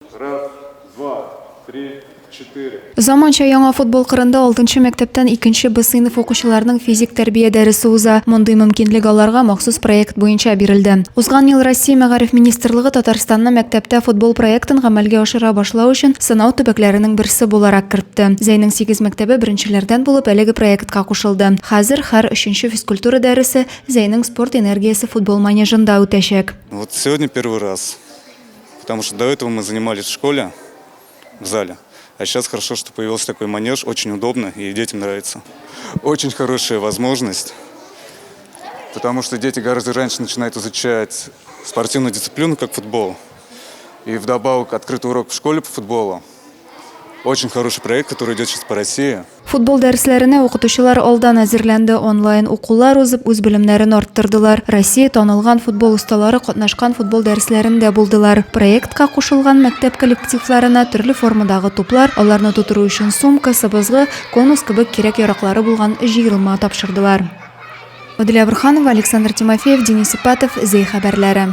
Раз, два, три, четыре. Заманча яңа футбол кырында алтынчы мәктәптән икенче Б сыйныф укучыларының физик тәрбия дәресе уза. Мондый мөмкинлек аларга махсус проект буенча бирелде. Узган ел Россия Мәгариф министрлыгы Татарстанны мәктәптә футбол проектын гамәлгә ашыра башлау өчен сынау төбәкләренең берсе буларак кертте. Зәйнең сигез мәктәбе беренчеләрдән булып әлеге проектка кушылды. Хәзер һәр өченче физкультура дәресе Зәйнең Спорт энергиясе футбол манежында үтәчәк. Вот сегодня первый раз. Потому что до этого мы занимались в школе, в зале. А сейчас хорошо, что появился такой манеж, очень удобно и детям нравится. Очень хорошая возможность, потому что дети гораздо раньше начинают изучать спортивную дисциплину, как футбол. И вдобавок открытый урок в школе по футболу. Очень хороший проект, который идет сейчас по России. Футбол дәресләренә укытучылар алдан әзерләнде, онлайн укулар узып, үз белемнәрен арттырдылар. Россия танылган футбол осталары катнашкан футбол дәресләрендә булдылар. Проектка кушылган мәктәп коллективларына төрле формадагы туплар, аларны тутыру өчен сумка, сыбызгы, конус кебек кирәк-яраклары булган җыелма тапшырдылар. Аделя Борһанова, Александр Тимофеев, Денис Ипатов, Зәй хәбәрләре.